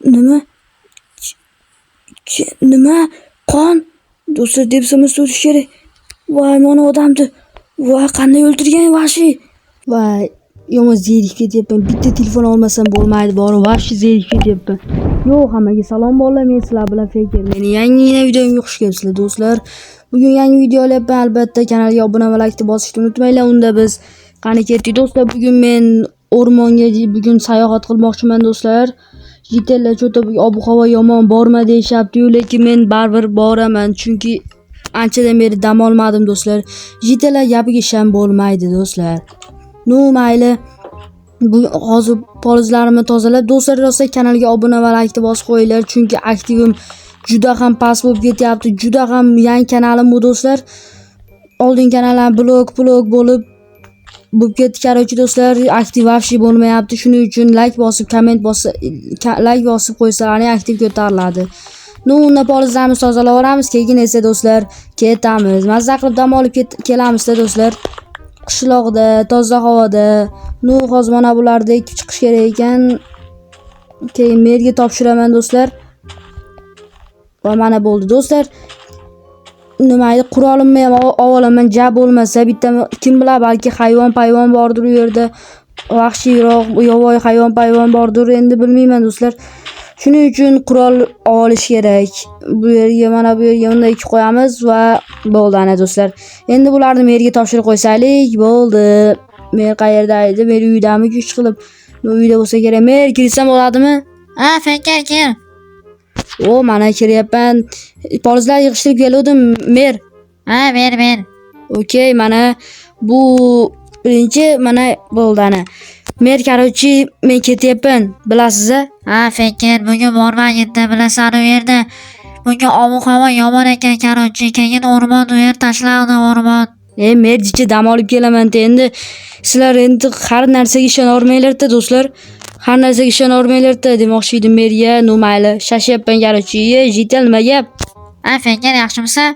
Nima? Nima? Qon? Do'stlar, deb o'tish kerak. Voy, mana odamni. Voy, qanday o'ldirgan vahshiy. Voy, yomon zerikib ketyapman. Bitta telefon olmasam bo'lmaydi, bori vahshiy zerikib ketyapman. Yo'q, hammaga salom bolalar, men sizlar bilan Feker. Meni yangi videomga xush kelibsizlar, do'stlar. Bugun yangi video olyapman, albatta kanalga obuna va laykni bosishni unutmanglar. Unda biz qani ketdik, do'stlar. Bugun men o'rmonga bugun sayohat qilmoqchiman, do'stlar. Jitellar cho'ta ob-havo yomon, borma deyishyapti-yu, lekin men baribir boraman, chunki anchadan beri dam olmadim, do'stlar. Jitellar gapiga ishon bo'lmaydi, do'stlar. Ну, mayli. Bu hozir polizlarimni tozalab, do'stlar, rosa kanalga obuna va laykni bosib qo'yinglar, chunki aktivim juda ham past bo'lib ketyapti. Juda ham yangi kanalim bu, do'stlar. Oldin kanalim blok bo'lib ketdi, короче, do'stlar, aktiv вообще bo'lmayapti. Shuning uchun layk bosib, komment bosib, layk bosib qo'ysalaring aktiv ko'tariladi. Ну, unda polizlarimizni tozalab olamiz, keyin esa, do'stlar, ketamiz. Mazza qilib dam olib kelamizda, do'stlar. Qishloqda, toza havoda. Ну, hozir mana bularni ekib chiqish kerak ekan. Keyin merga topshiraman, do'stlar. Va mana bo'ldi, do'stlar. Nima edi, qurolimni ham olaman, ja bo'lmasa bitta kim biladi, balki hayvon payvon bordir u yerda. Vahshiyroq, yovvoyi hayvon payvon bordir, endi bilmayman, do'stlar. Shuning uchun qurol olish kerak. Bu yerga, mana bu yerga unday ekib qo'yamiz va bo'ldi ana, do'stlar. Endi bularni merga topshirib qo'ysaylik, bo'ldi. Mer qayerda edi? Mer uydami kuch qilib? Uyda bo'lsa kerak. Mer, kirsam bo'ladimi? Ha, Feker, kir. O, mana kiryapman. Polizlar yig'ishtirib keluvdim, mer. Ha, ber, ber. Okey, mana bu birinchi, mana bo'ldi ana. Mer, короче, men ketyapman, bilasiz-a? Ha, Feker, bugun bormagin-da, bilasan u yerda. Bugun ob-havo yomon ekan, короче, keyin o'rmon u yer tashladi o'rmon. E, mer, jicha dam olib kelaman endi. Sizlar endi har narsaga ishonavermanglar-da, do'stlar. Har narsaga ishonavermanglar-da demoqchi edim merga. Ну, mayli, shashyapman, короче. Ye, житель, nima gap? Ha, Feker, yaxshimisan?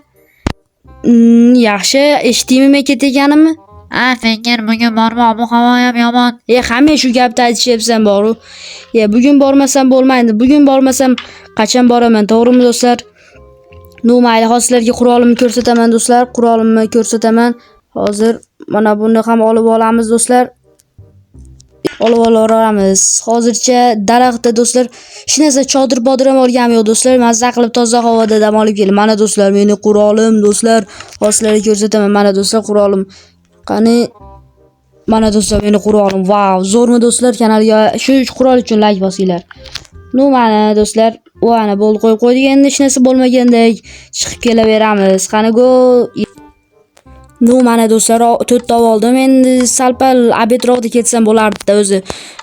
Yaxshi, eshitdingmi men ketayotganimni? Ha, Feker, bugun borma, ob-havo ham yomon. E, hamma shu gapni aytishyapsan boru. E, bugun bormasam bo'lmaydi. Bugun bormasam qachon boraman, to'g'rimi, do'stlar? Ну, mayli, hozir sizlarga qurolimni ko'rsataman, do'stlar. Qurolimni ko'rsataman. Hozir mana buni ham olib olamiz, do'stlar. Olib olaveramiz. Hozircha daraxtda, do'stlar, hech narsa chodir podir ham olganim yo'q, do'stlar. Mazza qilib toza havoda dam olib keldim. Mana, do'stlar, meni qurolim, do'stlar. Hozir sizlarga ko'rsataman. Mana, do'stlar, qurolim. Qani, mana, do'stlar, meni qurolim. Vau, zo'rmi, do'stlar? Kanalga shu qurol uchun layk bosinglar. Ну, mana, do'stlar, u ana bo'ldi, qo'yib qo'ydik. Endi hech narsa bo'lmagandek chiqib kelaveramiz. Qani go. Ну, mana, do'stlar, to'rtta oldim. Endi sal-pal обед roqda ketsam bo'lardi-da o'zi.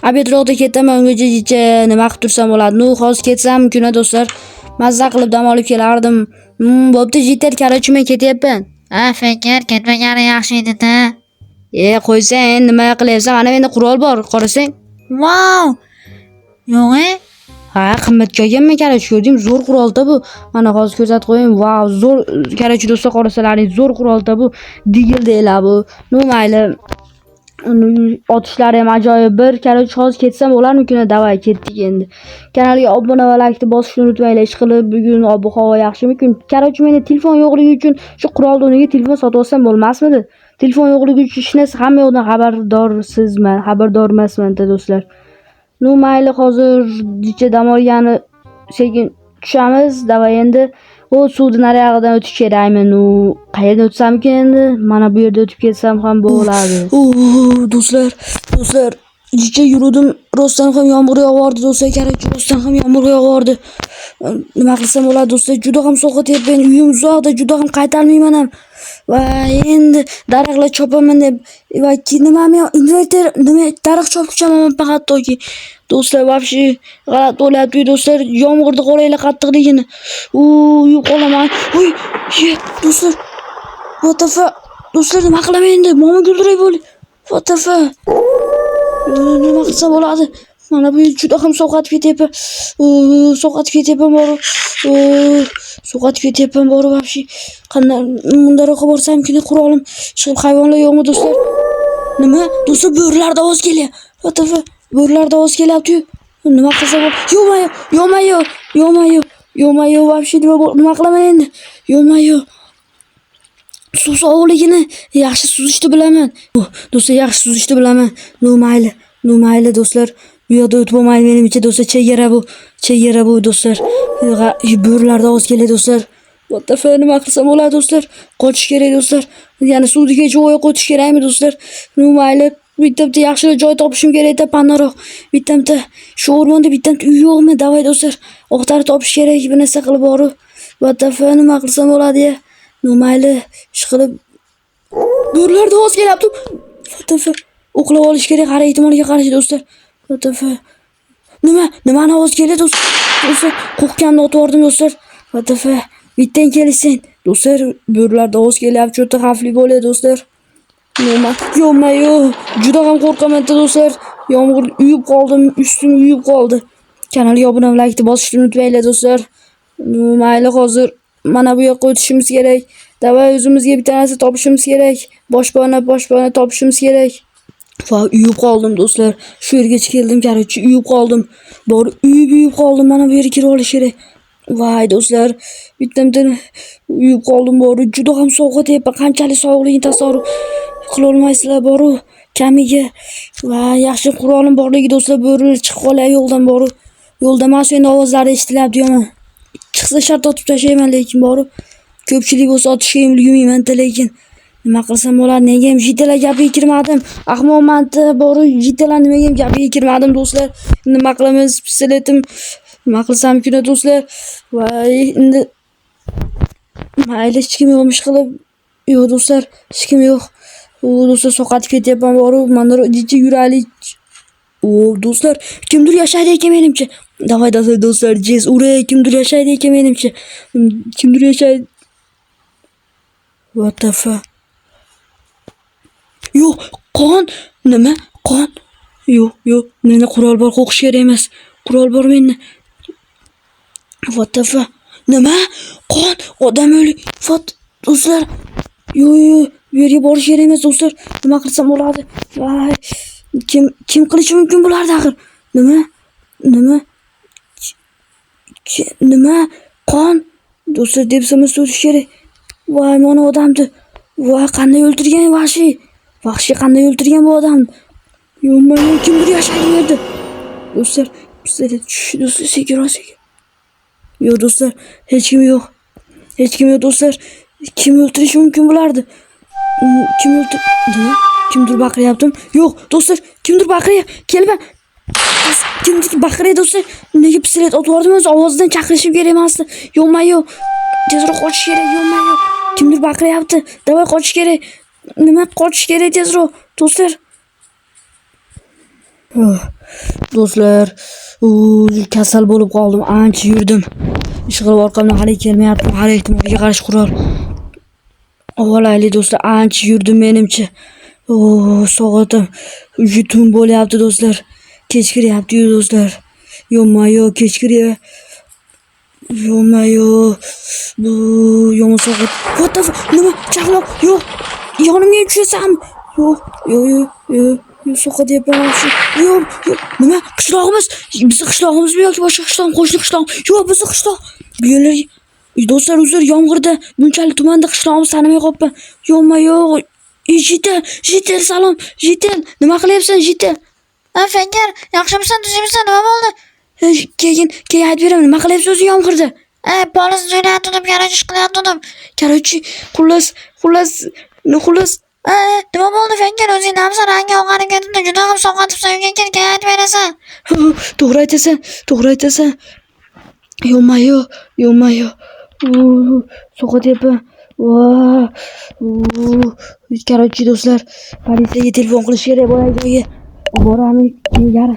Обед roqda ketaman, ungacha nima qilib tursam bo'ladi. Ну, hozir ketsam mumkin, do'stlar. Mazza qilib dam olib kelardim. Bo'pti, житель, короче, men ketyapman. Ha, Feker, ketmagani yaxshi edi-da. E, qo'ysang, endi nima qilyapsan? Mana menda qurol bor, qarasang. Vau! Yo'q, e? Ha, qimmatga olganman, короче, ko'rding, zo'r qurolda bu. Mana hozir ko'rsatib qo'ying. Vau, zo'r, короче, do'stlar, qarasalaring, zo'r qurolda bu. Deagle deyiladi bu. Ну, mayli. Uni otishlari ham ajoyib bir. Короче, hozir ketsam bo'larmikin? Давай, ketdik endi. Kanalga obuna va laykni bosishni unutmanglar. Ish qilib bugun ob-havo yaxshimikin? Короче, menda telefon yo'qligi uchun shu qurolni o'rniga telefon sotib olsam bo'lmasmidi? Telefon yo'qligi uchun hech narsa hamma yoqdan xabardorsizman, xabardor emasman, do'stlar. Ну, mayli, hozir jicha dam olgani sekin tushamiz. Давай endi. O, suvni nariyog'idan o'tish kerakmi? Ну, qayerdan o'tsamkin endi? Mana bu yerda o'tib ketsam ham bo'ladi. Do'stlar, do'stlar, jicha yuruvdim. Rostdan ham yomg'ir yog'ordi, do'stlar. Короче, rostdan ham yomg'ir yog'ordi. Nima qilsam bo'ladi, do'stlar? Juda ham sovqotyapman. Uyim uzoqda, juda ham qaytolmayman ham. Va endi daraxtlar chopaman deb va nimam yo'q, inverter, nima, daraxt chopgich ham olmabman hattoki. Do'stlar, вообще g'alati bo'lyapti, do'stlar. Yomg'irni qaranglar qattiqligini. U, uyib qolaman. Uy, ye, do'stlar. What the fuck? Do'stlar, nima qilaman endi? Momo guldirak bo'ldi. What the fuck? Nima qilsam bo'ladi? Mana bu juda ham sovqotib ketyapman. Sovqotib ketyapman borib. Sovqotib ketyapman borib вообще. Qanday mundaroqqa borsamkin, qurolim chiqib, hayvonlar yo'qmi, do'stlar? Nima? Do'stlar, bo'rilarda ovoz kelyapti. What the fuck? Bo'rilarda ovoz kelyapti-yu. Nima qilsa bo'l? Yo'q, yo'q, yo'q, yo'q, yo'q, yo'q, вообще nima qilaman endi? Yo'q, yo'q. Suv sovuqligini yaxshi suzishni bilaman. Do'stlar, yaxshi suzishni bilaman. Ну mayli, ну mayli do'stlar. Bu yoqda o'tib bo'lmaydi menimcha do'stlar. Chegara bu. Chegara bu do'stlar. Bo'rilarda ovoz keladi do'stlar. What the fuck, nima qilsam bo'ladi do'stlar? Qochish kerak do'stlar. Ya'ni suvni kechib u yoqqa o'tish kerakmi do'stlar? Ну mayli, bitta yaxshiroq joy topishim kerak-da, panaroq. Bitta shu o'rmonda bitta uy yo'qmi? Давай do'stlar, oqtarib topish kerak bir narsa qilib borib. What the fuck, nima qilsam bo'ladi ya? Ну mayli, ish qilib bo'rilarda ovoz kelyapti. What the fuck? Uxlab olish kerak har ehtimolga qarshi do'stlar. What the fuck? Nima? Nimani ovoz keldi do'stlar? Do'stlar, qo'rqqanimni otib yubordim do'stlar. What the fuck? Bittang kelishsin. Do'stlar, bo'rilarda ovoz kelyapti, juda xavfli bo'ladi do'stlar. Nima? Yo'qma, yo'q. Juda ham qo'rqaman do'stlar. Yomg'ir uyib qoldim, ustim uyib qoldi. Kanalga obuna va laykni bosishni unutmanglar do'stlar. Mayli, hozir mana bu yoqqa o'tishimiz kerak. Давай o'zimizga bitta narsa topishimiz kerak. Boshpana, boshpana topishimiz kerak. Va uyib qoldim do'stlar. Shu yergacha keldim, короче, uyib qoldim. Bor uyib qoldim. Mana bu yerga kirib olish kerak. Voy do'stlar, bittamdan uyib qoldim boru. Juda ham sovuq o'tyapti. Qanchalik sovuqligini tasavvur qilolmaysizlar boru. Kamiga va yaxshi qurolim borligi do'stlar, bo'rilar chiqib qolyapti yo'ldan boru. Yo'lda emas, endi ovozlari eshitilyapti yomon. Chiqsa shart otib tashlayman lekin boru. Ko'pchilik bo'lsa otishga ham ulgurmayman lekin. Nima qilsam bo'ladi? Nega ham житель lar gapiga kirmadim? Ahmoqman boru, житель lar nimaga ham gapiga kirmadim do'stlar? Nima qilamiz? Pistoletim nima qilsam kuna do'stlar? Voy, endi mayli, hech kim yo'qmish qilib. Yo'q do'stlar, hech kim yo'q. U do'stlar, sovqotib ketyapman boru. Mana yuraylik. O do'stlar, kimdir yashaydi ekan menimcha. Давай давай do'stlar, jez uray, kimdir yashaydi ekan menimcha. Kimdir yashaydi. What the fuck? Yo'q, qon. Nima? Qon. Yo'q, yo'q, menda qurol bor, qo'rqish kerak emas. Qurol bor menda. What the fuck? Nima? Qon, odam o'lik. What? Do'stlar. Yo'q, yo'q, bu yerga borish kerak emas do'stlar. Nima qilsam bo'ladi? Voy, kim qilishi mumkin bularni axir? Nima? Nima? Nima? Qon. Do'stlar, deb o'tish kerak. Voy, mana odamni. Voy, qanday o'ldirgan vahshiy? Vahshiy qanday o'ldirgan bu odamni? Yo'q, kimdir yashaydi bu yerda. Do'stlar, pistolet tushdi do'stlar, sekinroq, sekin. Yo'q do'stlar, hech kim yo'q. Hech kim yo'q do'stlar. Kim o'ldirishi mumkin bularni? Kim o'ldir? Nima? Kimdir baqiryapti. Yo'q, do'stlar, kimdir baqiryapti. Kelma. Kimdir baqiryapti do'stlar. Nega pistolet otib yubordim o'zi? Ovozidan chaqirishim kerak emasdi. Yo'qma, yo'q. Tezroq qochish kerak, yo'qma, yo'q. Kimdir baqiryapti. Давай qochish kerak. Nima, qochish kerak tezroq. Do'stlar. Oh, do'stlar, kasal bo'lib qoldim. Ancha yurdim. Ishqilib orqamdan hali kelmayapti. Har ehtimolga qarshi qurol olaylik do'stlar. Ancha yurdim menimcha. Soatim уже tun bo'lyapti do'stlar. Kech kiryapti-yu do'stlar. Yo'qma, yo'q, kech kiryapti. Yo'qma, yo'q. Bu yomon soat. What the fuck? Nima? Chaqmoq. Yo'q. Yonimga tushasanmi? Yo'q, yo'q, yo'q, yo'q. Yo'q, sovqotyapman shu. Yo'q, yo'q. Nima? Qishlog'imiz, bizni qishlog'imizmi yoki boshqa qishloq, qo'shni qishloq? Yo'q, bizni qishloq. Bu yerlarga do'stlar, uzr, yomg'irda bunchalik tumanda qishlog'imizni tanimay qolibman. Yo'qma, yo'q. Ey, житель, житель, salom. Житель, nima qilyapsan, житель? Ha, Fenger, yaxshimisan, tuzukmisan, nima bo'ldi? Keyin aytib beraman. Nima qilyapsiz o'zi yomg'irda? Polis jo'natdim, короче, ish qilayotgandim. Короче, xullas, Nima bo'ldi, Fenger, o'zing namsan, rangi oqarib ketibdi, juda ham sovqotibsan, uyga kel, keyin aytib berasan. To'g'ri aytasan, to'g'ri aytasan. Yo'qma, yo'q, yo'qma, yo'q. Sovqotyapman. Va, короче, do'stlar, politsiyaga telefon qilish kerak boyagi joyga. Boramiz, keyin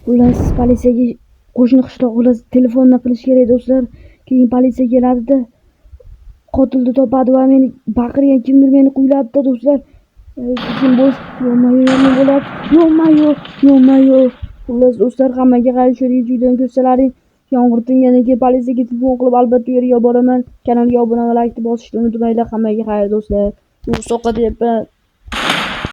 xullas, politsiyaga qo'shni qishloq, xullas, telefonni qilish kerak do'stlar. Keyin politsiya keladida, qotilni topadi va meni baqirgan kimdir meni quvlayapti do'stlar. Kim bo'sh, yo'qma, yo'q, nima bo'lyapti? Yo'qma, yo'q, yo'qma, yo'q. Xullas do'stlar, hammaga xayr, shu videodan ko'rsalaring, yomg'ir tingandan keyin politsiyaga telefon qilib albatta u yerga boraman. Kanalga obuna va laykni bosishni unutmanglar. Hammaga xayr do'stlar. Sovqotyapman.